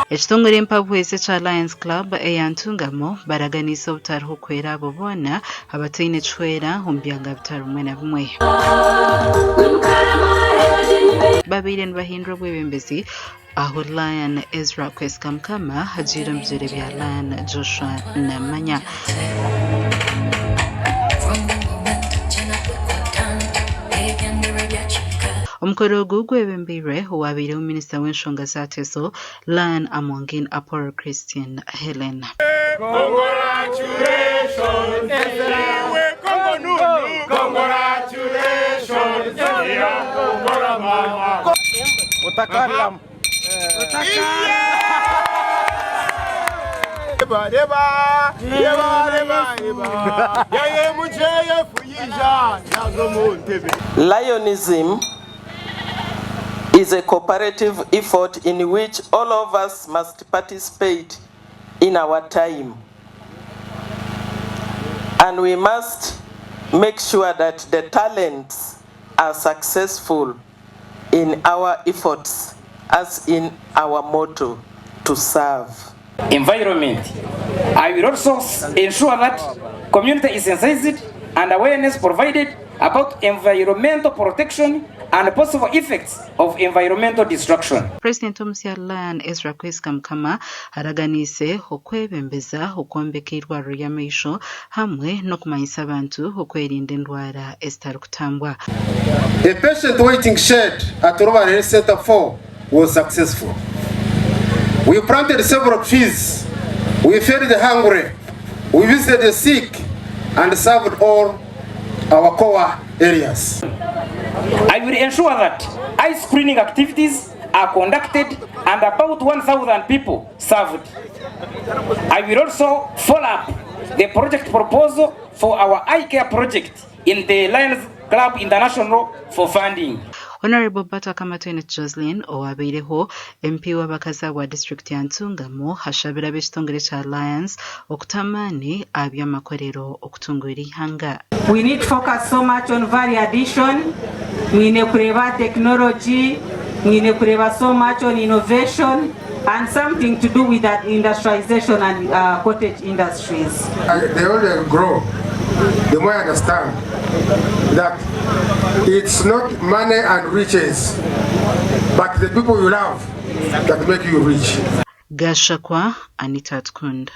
Ekitongore empabuhwezi ekya Lions Club eya Ntungamo baraganiise obutariho kuhwera abo boona abataine kihwera omu byanga bitari bimwe na bimwe. Babaire nibahindura obwebembezi ahu Lion Ezra Kwesikamukama agiire omu bigyere bya Lion Joshua Namanya. Omukoro ogu gwebembeirwe owabaireho minisita w'enshonga za Teso, Lion Amongin Apollo Christine Hellen. Lionism is a cooperative effort in which all of us must participate in our time and we must make sure that the talents are successful in our efforts as in our motto to serve. Environment. I will also ensure that community is sensitized and awareness provided about environmental protection and possible effects of environmental destruction. Purezidenti omusya Lion Ezra Kwesiga Mukama araganiise okwebembeza okwombeka eirwariro ry'amaisho hamwe n'okumanyisa abantu okwerinda endwara ezitarikutambwa. A patient waiting shed at Rubare Health Centre 4 was successful. We planted several trees, we fed the hungry, we visited the sick and served all our core areas. I will ensure that eye screening activities are conducted and about 1,000 people served. I will also follow up the project proposal for our eye care project in the Lions Club International for funding. Honourable Bata Kamatwine Joseline owabaireho MP w'abakazi ahabwa disiturikiti ya Ntungamo ashabire ab'ekitongore kya Lions okuta amaani aha by'amakorero okutunguura eihanga. We need to focus so much on value addition, mwine kureeba technology, mwine kureeba so much on innovation and something to do with that industrialization and cottage industries. The older I grow, the more I understand that it's not money and riches, but the people you love that make you rich. Gashakwa, Anita Atukunda.